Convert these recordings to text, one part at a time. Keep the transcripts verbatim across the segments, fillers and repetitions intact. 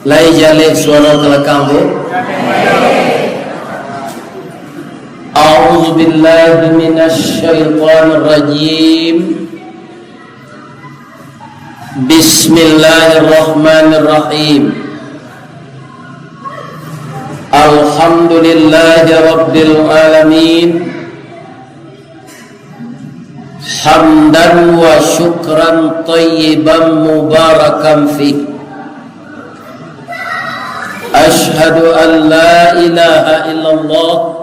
Lai jaleh suaro ka lakang tu? A'udzubillahi minasyaitonirrajim. Bismillahirrahmanirrahim. Alhamdulillahirabbil alamin. Hamdan wa syukran tayyiban mubarakan fih. Asyhadu an la ilaha illallah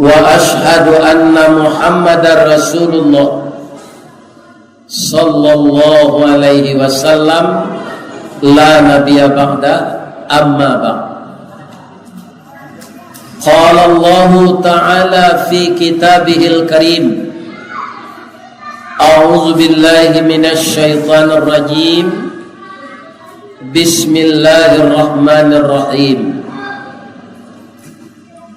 wa asyhadu anna Muhammadar Rasulullah sallallahu alaihi wasallam, la nabiyya ba'da, amma ba'd. Qala Allahu ta'ala fi kitabihil karim, a'udzu billahi minasy syaithanir rajim. Bismillahirrahmanirrahim.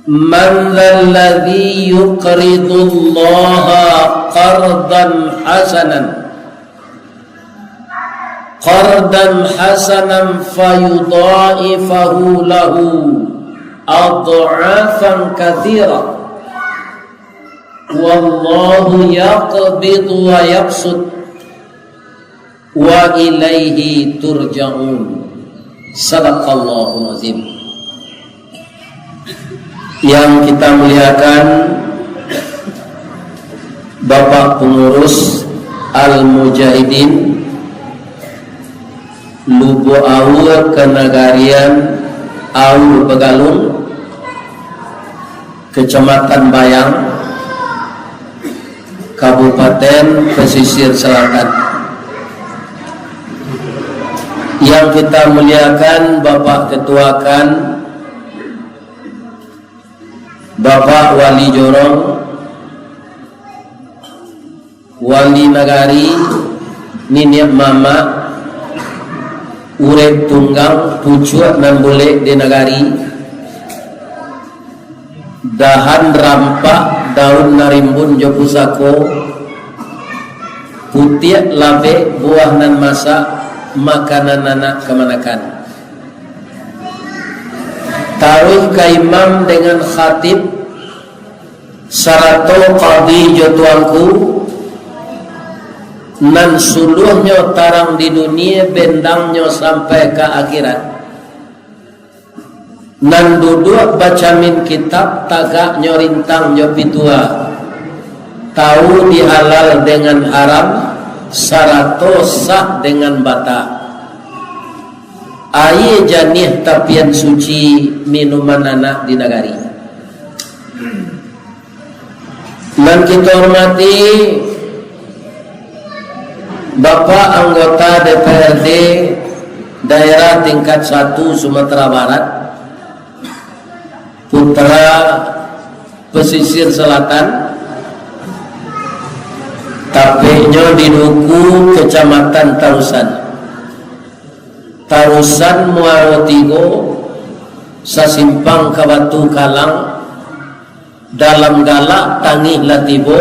Man dzalladzi yuqridullaha qardan hasanan, qardan hasanan fayudha'ifahu lahu adh'afan katsirah. Wallahu yaqbidu wa yabsut, wa ilaihi turja'un. Sadaqallahul azim. Yang kita muliakan, Bapak Pengurus Al-Mujahidin Lubuk Aur Kenagarian Aur Begalung, Kecamatan Bayang, Kabupaten Pesisir Selatan. Yang kita muliakan Bapak Ketua KAN, Bapak Wali Jorong, Wali Nagari, niniak mamak, urek tunggang, pucuak nan bulek di nagari, dahan rampak, daun nan rimbun jo pusako, putiak labek, buah nan masak, makanan anak kamanakan. Taruih ka imam dengan khatib, sarato kadi jo tuanku, nan suluahnyo tarang di dunie, bendangnyo sampai ka akhirat. Nan duduak bacamin kitab, tagaknyo rintang jo pitua, tau di halal dengan haram, sarato sah dengan bata. Aia janiah tapian suci, minuman anak di nagari. Nan kito hormati, Bapak Anggota D P R D Daerah Tingkat Satu Sumatera Barat, putra Pesisir Selatan, tapeknyo di Duku, Kecamatan Tarusan. Tarusan Muaro Tigo, sasimpang ka Batu Kalang, dalam galak tangih lah tibo,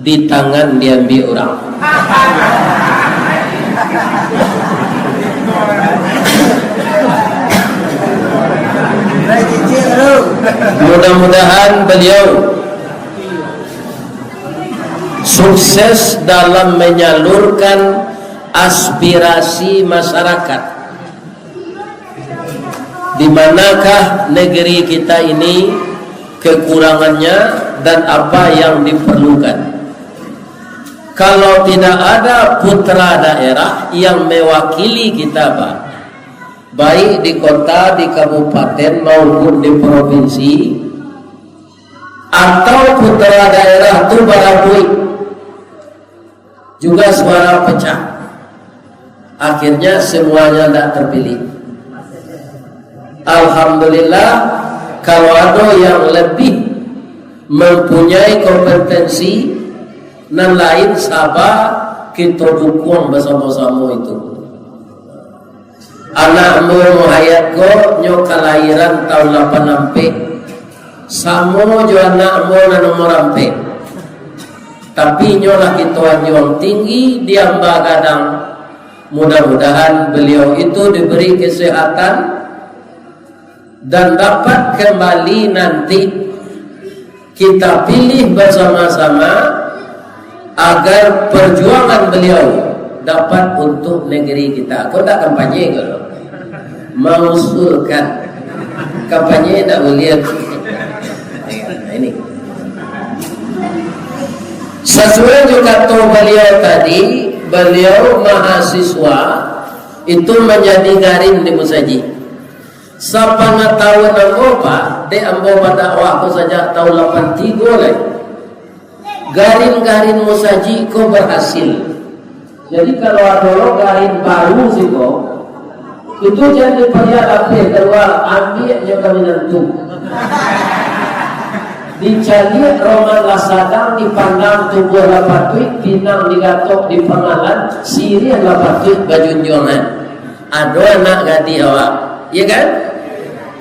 di tangan diambiak urang. Mudah-mudahan beliau sukses dalam menyalurkan aspirasi masyarakat. Di manakah negeri kita ini kekurangannya dan apa yang diperlukan? Kalau tidak ada putra daerah yang mewakili kita, Pak, baik di kota, di kabupaten, maupun di provinsi, atau putra daerah tu barabuik, juga suara pecah. Akhirnya semuanya ndak terpilih. Alhamdulillah, kalau ada yang lebih mempunyai kompetensi, nan lain sabar, kita dukung bersama-sama itu. Anak ambo Muhayyad ko, nyo kalahiran tahun lapan ampek. Samo jo anak ambo nan nomor ampek. Tapi nyo lah kito anjuang tinggi, diamba gadang. Mudah-mudahan beliau itu diberi kesehatan dan dapat kembali nanti kita pilih bersama-sama agar perjuangan beliau dapat untuk negeri kita. Kau tak kampanye kalau mausulkan kampanye tak boleh. Nah, ini. Sasuai jo kato baliau tadi, baliau mahasiswa itu manjadi garin di musajik. Sapangatahuan ambo, Pak, dek ambo badakwah ko sajak tahun lapan tigo lai. Garin-garin musajik ko berhasil. Jadi, kalau ado lo garin baru siko, itu jan dipaliak lapeh kalua, ambiak nyo ka minantu. Dicaliak roman lah sadang, dipandang tubuah lah patuik, pinang digatok di pangalan, siriah lah patuik bajunjuangan. Ado anak gadih awak, ya kan?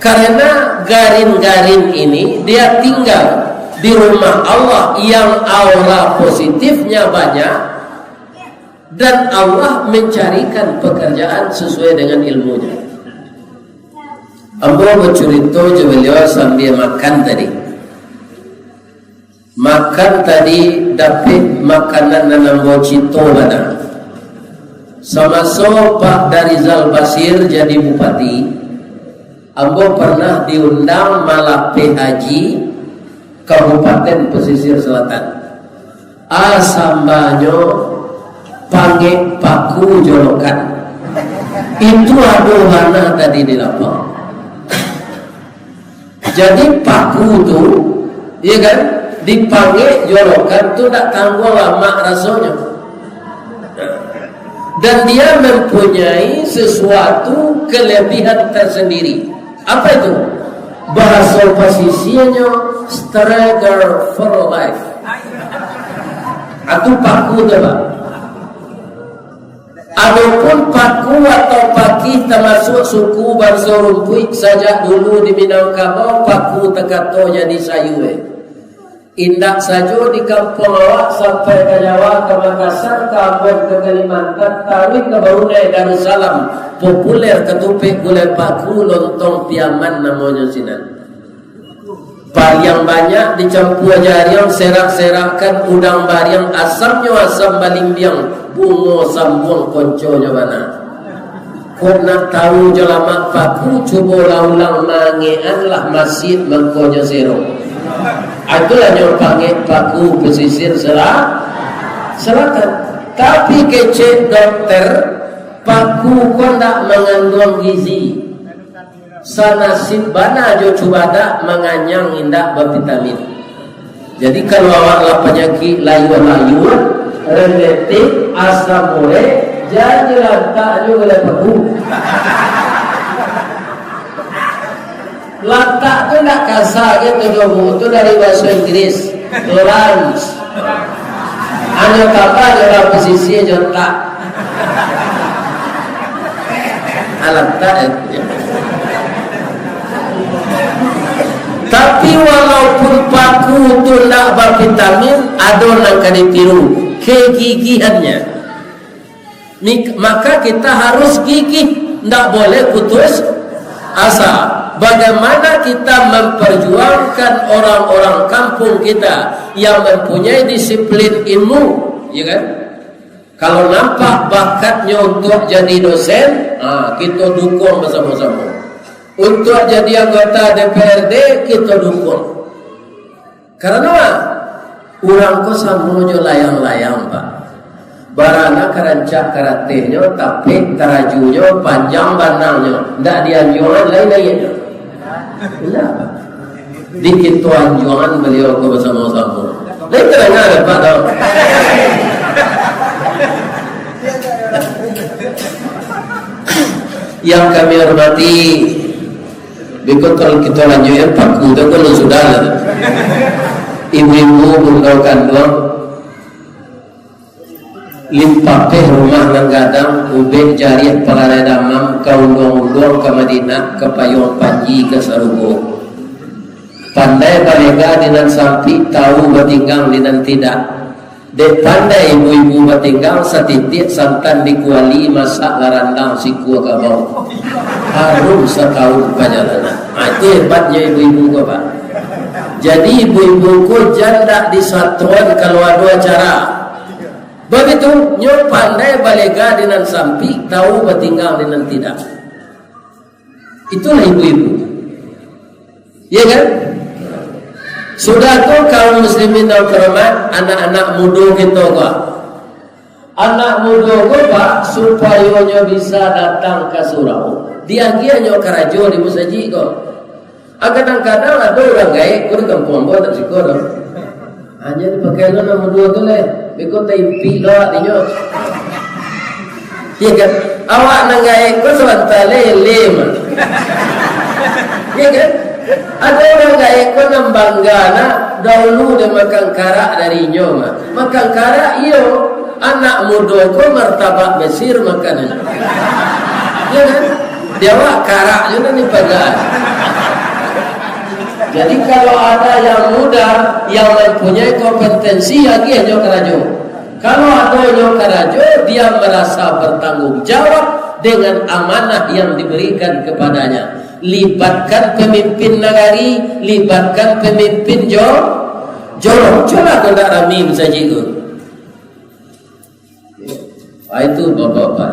Karena garin-garin ini dia tinggal di rumah Allah yang aura positifnya banyak, dan Allah mencarikan pekerjaan sesuai dengan ilmunya. Ambo bacurito jo baliau sambia makan tadi. Makan tadi, dapek makanan nan ambo cinto bana. Samaso Pak Darizal Basir jadi bupati, ambo pernah diundang malapeh haji Kabupaten Pesisir Selatan. Asambanyo pangek paku jolokan. Itu ado bana tadi di lapang. Jadi paku tu, ya kan, dipangek jolokan tu ndak tangguang lamak rasonyo. Dan dia mempunyai sesuatu kelebihan tersendiri. Apa itu? Bahasa pasisirnyo, struggle for life. Atu paku tu, Pak. Adopun paku atau pakih tamasuak suku banso rumpuik sajak dulu di Minangkabau, paku takato jadi sayua. Indak sajo di kampuang awak, sampai ka Jawa, ka Makassar, ka Ambon, ka Kalimantan, taruih ka Brunei Darussalam, populer katupek gulai paku, lontong Piaman namonyo sinan. Paliang banyak dicampua jariang, serak-serakkan udang bariang, asamnyo asam balimbiang, bungo sambuang konconyo bana. Kok nak tahu jo lamak paku, cubolah ulang mangekan lah masin mangkonyo serong. Itulah nyo pangek paku pesisir sela-, selatan. Tapi kecek dokter, paku ko ndak mangandung gizi. Sanasib bana jo cubadak, manganyang indak bavitamin. Jadi, kalau awak lah panyakik layuah-layuah, rematik, asam urek, jan lantak jo gulai paku. Lantak tu ndak kasa gitu doh, Bu. Tu dari bahasa Inggris. Lunch. Hanyo tambah jo urang pesisir jo tak. Alam tak, eh. Tapi walaupun paku tu ndak bavitamin, ado nan ka ditiru, kegigihannya. Mik-, maka kita harus gigih, ndak boleh putus asa. Bagaimana kita memperjuangkan orang-orang kampung kita yang mempunyai disiplin ilmu, ya kan? Kalau nampak bakatnyo untuk jadi dosen, ha, kita dukung bersama-sama. Untuk jadi anggota D P R D, kita dukung. Karano urang ko samo jo layang-layang, Pak. Barana ka rancak karatehnyo, tapi tarajunyo panjang banangnyo, ndak di anjuangan lai naiaknyo. Indak, Pak. Di kito anjuangan baliau ko basamo-samo. Lai tadanga dek Pak tau. Yang kami hormati, biko kalau kito lanjuik, paku tu kalau sudah lah. Ibu-ibu, bundo kanduang, limpapeh rumah nan gadang, ubek jariah palarai damam, ka unduang-unduang ka Madinah, ka payuang panji ka sarugo. Pandai balega di nan sampik, tahu batinggang di nan tidak. Dek pandai ibu-ibu batinggang, satitiak santan di kuali, masak lah randang sikua kabau. Harum satahun pajalanan. Ha, itu hebatnyo ibu-ibu ko, Pak. Jadi, ibu-ibu ko jan dak disatuan kalau ado acara. Bagitu, nyo pandai balega di nan sampik, tahu batinggang di nan tidak. Itulah ibu-ibu. Iya kan? Sudah tu, kaum muslimin yang terhormat, anak-anak mudo kito ko. Anak mudo ko, Pak, supayo nyo bisa datang ka surau, diagiahnyo karajo di musajik ko. Ah, kadang-kadang ado urang gaek ko di kampuang ambo, tak siko doh. Hanya dipakai lo nan mudo tu leh. Beko taimpik lo awak dinyo. Iya kan? Awak nan gaek ko sabanta leh, leh mah. Iya kan? Ado urang gaek ko nan bangga nak, dahulu dia makan karak dari inyo mah. Makan karak, iyo. Anak mudo ko martabak Mesir makan. Iya kan? Di awak karak juo nan dipagaan. Jadi, kalau ada yang muda yang mempunyai kompetensi, agiahnyo karajo. Kalau adonyo karajo, dia merasa bertanggung jawab dengan amanah yang diberikan kepadanya. Libatkan pemimpin nagari, libatkan pemimpin jo-, jorong. Cubolah kok ndak rami musajik tu. Ah, itu, Bapak-bapak.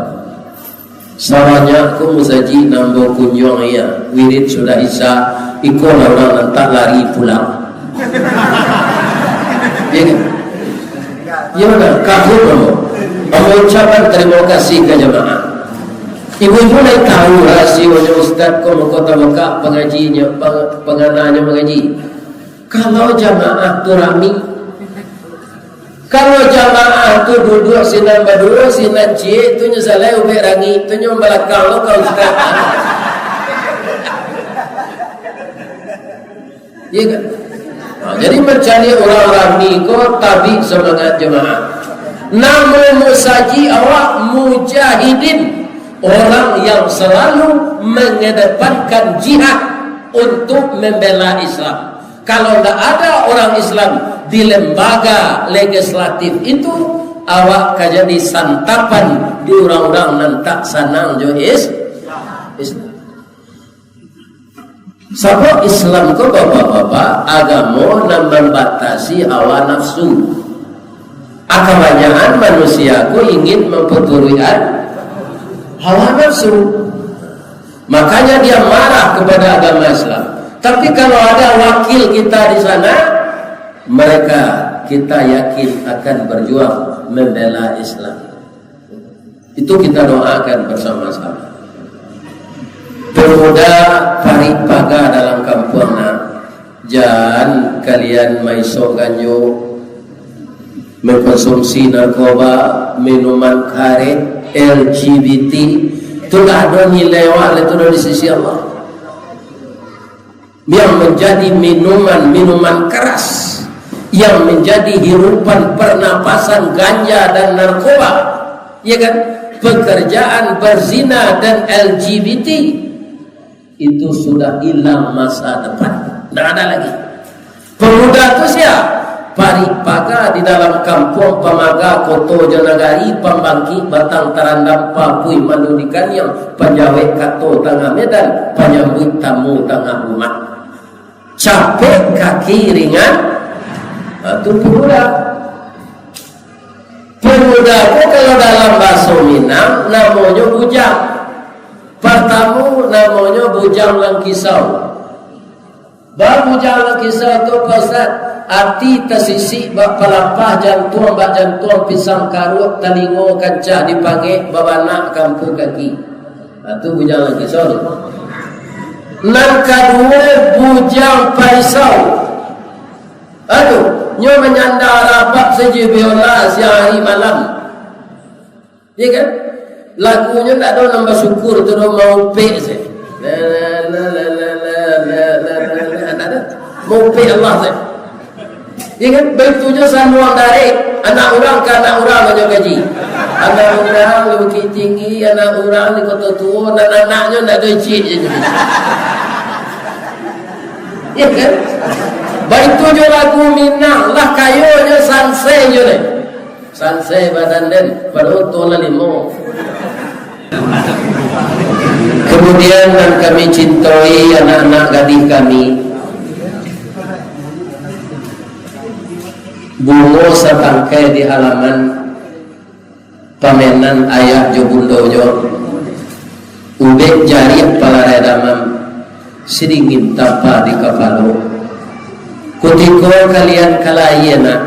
Sabanyak ko musajik nan ambo kunjuang, iya, wirid sudah Isya, iko lah urang nan tak lari pulang. Iya kan? Iya, nah, kagum ambo. Ambo ucapkan tarimo kasih ka jamaah. Ibu-ibu lai tahu rasionyo ustaz ko mangko tabukak pangajinyo, pang-, pangananyo mangaji. Kalau jamaah tu rami, kalau jamaah tu duduak sinan baduo, sinan ciek, tu nyo salai ubek rangik, tu nyo balakang lo ka ustaz. Iya kan? Nah, jadi mancari urang rami ko tabik samangat jamaah. Namo musajik awak mujahidin, orang yang selalu mengedepankan jihad untuk membela Islam. Kalau ndak ada orang Islam di lembaga legislatif itu, awak ka jadi santapan di urang-urang nan tak sanang jo is-, Islam. Sabab Islam ko, Bapak-bapak, agamo nan mambatasi hawa nafsu. A, kabanyakan manusia ko ingin mampaturuikan hawa nafsu. Makanya dia marah kepada agama Islam. Tapi kalau ada wakil kita di sana, mereka, kita yakin, akan berjuang membela Islam. Itu kita doakan bersama-sama. Pemuda parik paga dalam kampuang, nak, jan kalian maisok ganjo, mengkonsumsi narkoba, minuman kareh, L G B T, tu ndak ado nilai awak lai tu doh di sisi Allah. Yang menjadi minuman-minuman keras, yang menjadi hirupan pernapasan ganja dan narkoba, ya kan? Pekerjaan berzina dan L G B T, itu sudah hilang masa depan. Ndak ada lagi. Pemuda tu sia? Parik paga di dalam kampuang, pamaga koto jo nagari, pambangkik batang tarandam, papuih mandu di kaniang, panjawek kato tangah medan, panyambuik tamu tangah rumah. Capek kaki ringan, ha, tu pemuda. Pemuda tu kalau dalam bahaso Minang, namonyo bujang. Partamo, namonyo bujang langkisau. Babujang langkisau tu, Pak Ustaz, ati tasisik bak palapah, jantuang bak jantuang pisang karuak, talingo kancah dipangek, babanak kampuang kaki. Ha, tu bujang langkisau tu. Nan kaduo, bujang parisau. Aduh, nyo manyanda rabab sajo biola siang hari malam. Iya kan? Lagunyo ndak ado nan basyukur tu doh, maupek se. La, la, la, la, la, la, la, la, la, la, ndak ado. Maupek Allah se. Iya kan? Baitu jo saluang darek, anak urang ka anak urang banyak gaji. Anak urang di Bukittinggi, anak urang di Kota Tua, nan anaknyo ndak ado icik je. Iya kan? Baitu jo lagu Minang, lah kayo nyo sansai jo deh. Ransai badan den, padahal tuo lah limo. Kemudian nan kami cintoi, anak-anak gadih kami, bungo satangkai di halaman, pamenan ayah jo bundonyo, ubek jariah palarai damam, sidingin tapa di kapalo. Kutiko kalian ka lahia nak,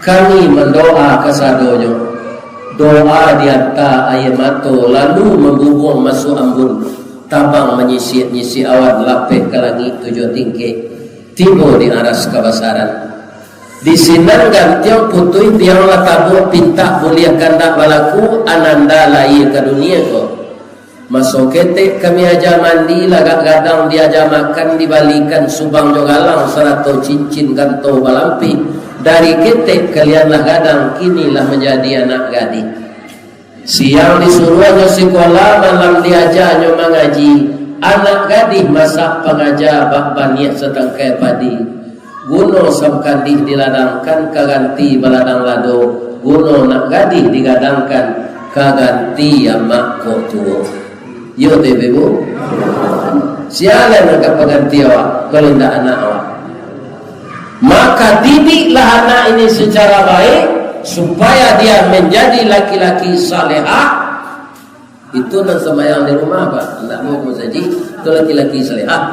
kami mandoa kasadonyo. Doa dianta aia mato, lalu mambubuang masuak ambun, tabang manyisiak-nyisiak awan, lapeh ka langik tujuah tingkek, tibo di aras kabasaran. Di sinan gantiang putuih tiang lah tabuak, pintak buliah kandak balaku, ananda lahia ka dunia ko. Maso ketek kami aja mandi, lagak gadang diaja makan, dibalikan subang jo galang, sarato cincin ganto balampih. Dari ketek kalian lah gadang, kini lah manjadi anak gadih. Siang disuruahnyo sikola, malam diajanyo mangaji. Anak gadih masak pangaja, bak baniah satangkai padi. Guno samkandih diladangkan, ka ganti baladang lado. Guno nak gadih digadangkan, ka ganti amak kok tuo. Iyo tu, Ibu? Sia lai nan ka paganti awak, kalau indak anak awak? Maka didiklah anak ini secara baik, supaya dia menjadi laki-laki salehah. Itu nan sembahyang di rumah, Pak, ndak mau ke masjid, itu laki-laki salehah.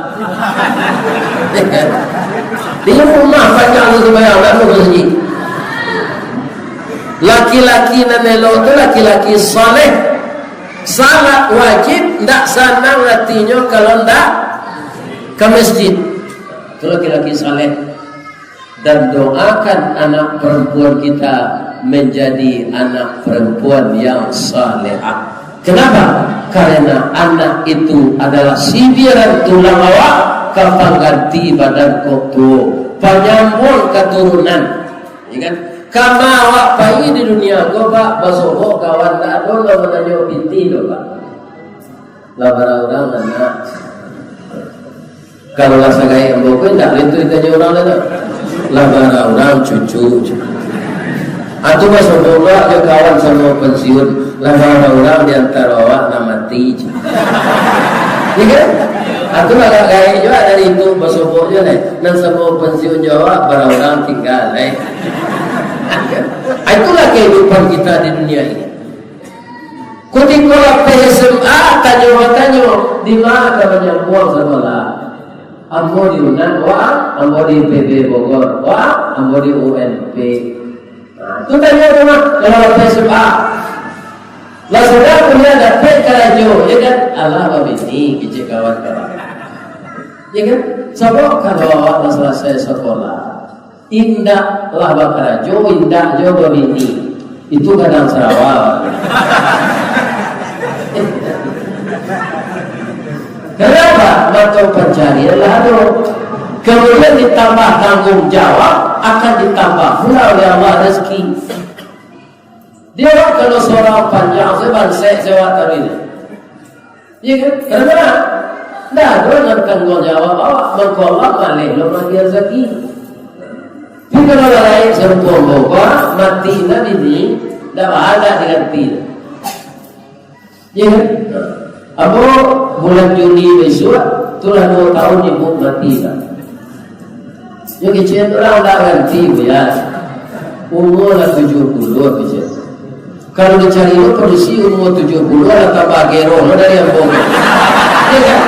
Di rumah banyak nan sembahyang, ndak mau ke masjid. Laki-laki nan elok tu laki-laki saleh. Salat wajib, ndak sanang hatinyo kalau ndak ka masjid. Itu laki-laki saleh. Dan doakan anak perempuan kita menjadi anak perempuan yang salehah. Kenapa? Karena anak itu adalah sibiran tulang awak, ka pangganti badan kok tuo, panyambuang katurunan. Ya kan? Kama awak pai di dunia ko, Pak, basobok kawan, ndak ado nan mananyo pitih doh, Pak. Lah bara urang anak. Kalau lah sagaek ambo ko, indak itu ditanyo urang lai tu. Lah bara urang cucu. Atu basobok pulo jo kawan samo pensiun. Lah bara urang di antaro awak nan mati. Ya kan? Atu agak gaek juo dari itu basobok juo lai. Nan samo pensiun jo awak, bara urang tingga lai. Itulah kehidupan kita di dunia ini. Kutiko lapeh S M A, tanyo batanyo, "Di ma ka manyambuang sakolah?" "Ambo di Unan, Wak, ambo di I P B Bogor, Wak, ambo di U N P." Nah, tu tanyo tu mah, kalau lapeh S M A. Lah sudah kuliah dapek karajo, ya kan? Alah babini, kecek kawan-kawan. Ya kan? Sabab kalau awak lah salasai sakolah, indak lah bakarajo, indak jo babini. Itu gadang sarawa. Kenapa? Mato pancarian lah ado. Kemudian ditambah tanggung jawab, akan ditambah pula oleh Allah rezeki. Dia kalau seorang panjang, saya bansek, saya awak taruih. Iya kan? Karena ndak ado nan tanggung jawab awak, mangko Allah maleh lo magi rezeki. Tapi kalau lain sarupo ambo, mati nan ini, ndak bahalak diganti. Iya kan? Ambo bulan Juni bisuak, tu lah duo tahun ibu mati dah. Yo kecek urang ndak ganti, Buya. Umur lah tujuah puluah, kecek. Kalau dicari lo padusi umur tujuah puluah lah tambah gero lo dari ambo. Iya kan?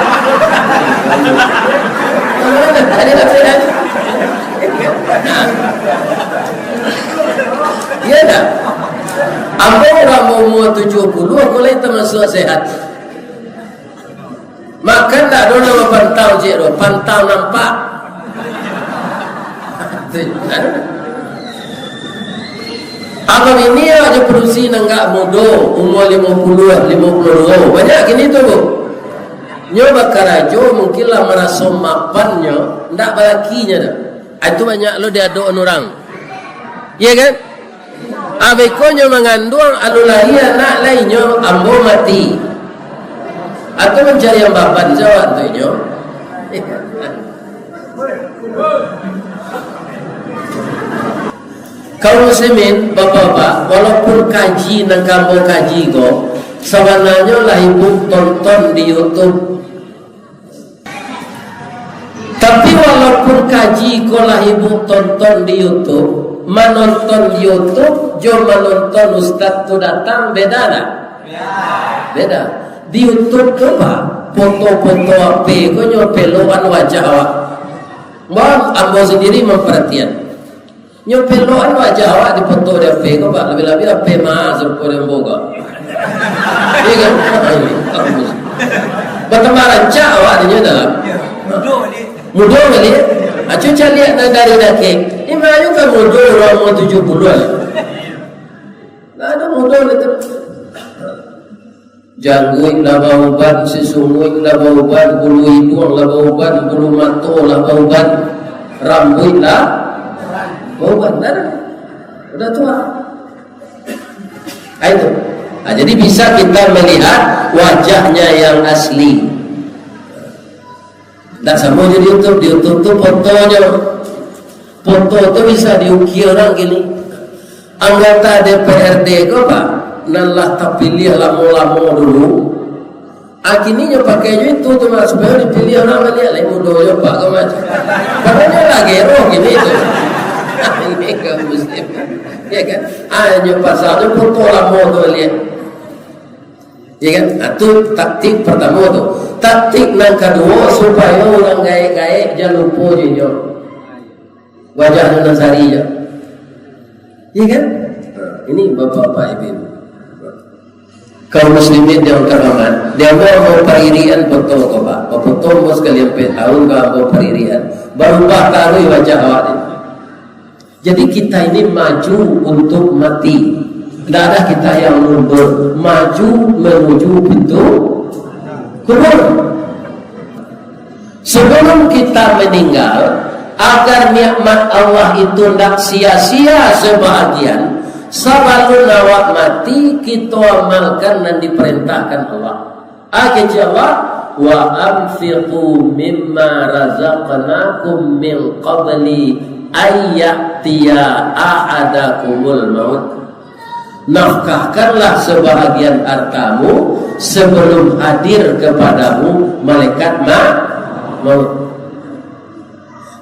Iya dah. Ambo urang umur tujuah puluah, ko lai tamasuak sehat. Makan ndak ado nan bapantang, cek tu, pantang nampak. Abang ini aja padusi nan agak mudo, umur limo puluah, limo puluah duo. Banyak kini tu, Bu. Nyo bakarajo mungkin lah maraso mapannyo, ndak balakinyo dah. Ah, itu banyak lo diadok urang. Iya kan? Abih ko nyo manganduang, alun lahia anak lai nyo, ambo mati. Atau mancari ambaban jawab tu nyo. Kaum muslimin, bapak-bapak, walaupun kaji nan ka ambo kaji ko, sabananyo lah ibu tonton di YouTube. Tapi walaupun kaji ko lah ibu tonton di YouTube, manonton YouTube jo manonton ustaz tu datang, beda tak? Beda. Di YouTube tu, Pak, foto-foto H P ko nyo pelokan wajah awak. Bah, ambo sendiri memperhatian. Nyo pelokan wajah awak di foto di H P ko, Pak. Labiah-labiah H P mah sarupo di ambo ko. Iya kan? Batamah rancak awak di nyo dalam. Mudo baliak. Acu caliak nan dari dakek. Ima ayu kan mudo urang umur tujuh puluh lah. Ndak ado mudo lah tu. Jangguik lah bauban, sisunguik lah bauban, bulu iduang lah bauban, bulu mato lah bauban, rambuik lah bauban. Ndak ado. Udah tua. Ah, itu. Ah, jadi bisa kita melihat wajahnya yang asli. Ndak samo jo di YouTube. Di YouTube tu fotonyo. Foto tu bisa diukir urang kini. Anggota D P R D ko, Pak, nan lah tapiliah lamo-lamo dulu, ah, kini nyo pakai jo itu tu, Mak, supayo dipiliah urang baliak, lai mudo jo, Pak, ko, Mak. Padahal nyo lah gero kini tu. Ini kaum muslim. Ya kan? Ah, nyo pasang nyo foto lamo tu baliak. Ya kan? Ah, tu taktik partamo tu. Taktik nan kaduo, supayo urang gaek-gaek jan lupo jo inyo. Wajahnyo nan sari jo. Ya kan? Ah, ini bapak-bapak, ibu-ibu. Kaum muslimin yang terhormat, di ambo ambo paririan foto ko, Pak. Foto ambo sakali ampek tahun ko ambo paririan. Barubah taruih wajah awak ni. Jadi, kita ini maju untuk mati. Ndak ada kita yang mundur, maju menuju pintu kubur. Sebelum kita meninggal, agar nikmat Allah itu ndak sia-sia sebahagian, sabalun awak mati, kita amalkan nan diperintahkan Allah. Kecek Allah, "Wa anfiqu mimma razaqnakum min qabli an ya'tiya ahadakumul maut." Nafkahkanlah sebahagian hartamu sebelum hadir kepadamu malaikat ma-, maut.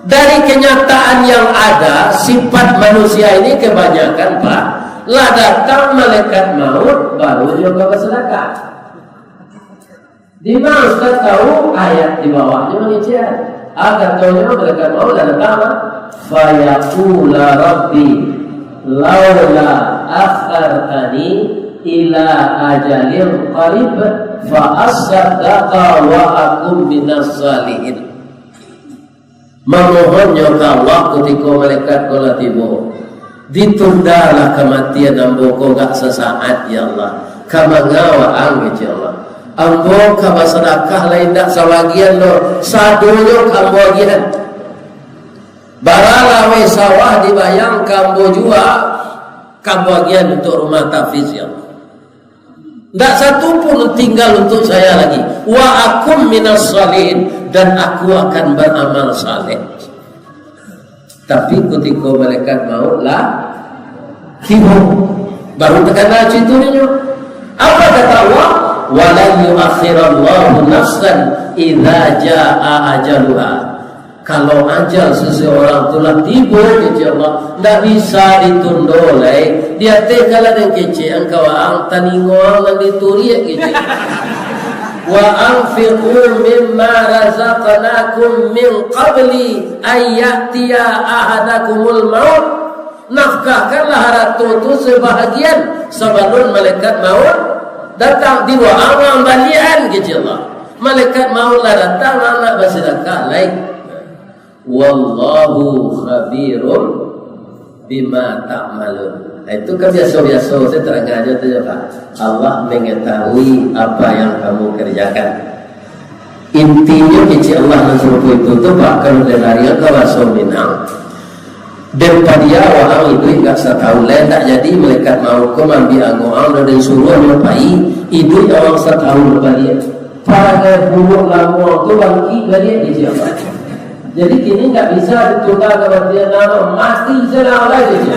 Dari kenyataan yang ada, sifat manusia ini kebanyakan, Pak, lah datang malaikat maut, baru nyo ka basadakah. Dima Ustaz tahu ayat di bawahnyo mangecek? Ah, katonyo malaikat maut lah datang, ah. "Fayaqula Rabbi, laula akhartani ila ajalin qarib, fa asaddaqa wa akun minas salihin." Mamohonnyo ka Allah kutiko malaikat ko lah tibo, "Ditundalah kamatian ambo ko gak sasaat, ya Allah. Ka manga waang, ya Allah. Ambo ka basadakah lai indak sabagian doh, sadonyo ka ambo agiahan. Bara laweh sawah dibayang ka ambo jua, ka ambo agiahan untuak rumah tahfiz, ya Allah. Ndak satu pun tinggal untuk saya lagi. Wa akun minas salihin, dan aku akan beramal saleh." Tapi kutiko malaikat maut lah tibo, baru takana cituinyo. Apa kata Allah? "Walan yuakhirallahu nafsan idza jaa ajaluha." Kalau ajal seseorang tu lah tibo, kecek Allah, ndak bisa ditundo lai. Di ateh ka lah den kecek, angkau ang talingo ang nan dituriak, kecek. "Wa anfiqu mimma razaqnakum min qabli an ya'tiya ahadakumul maut." Nafkahkanlah harato tu sebahagian sabalun malaikat maut datang. Tibo ang mambaliakan, kecek Allah. Malaikat maut lah datang, anak basadakah lai. "Wallahu khabirum bima ta'malun." Nah, itu kan biaso-biaso, saya terangkan aja tu ya, Pak. Allah mengetahui apa yang kamu kerjakan. Intinyo, kecek Allah nan sarupo itu tu, Pak, kalau den larian ka bahaso Minang, den padiah waang iduik gak satahun lai, ndak jadi malaikat maut ko maambiak ango ang, den suruah nyo pai, iduik awak satahun baliak. Parangai buruak lamo tu bangkik baliak, kecek Allah. Jadi kini ndak bisa ditunda kamatian, nah, mati se lah lai, kecek.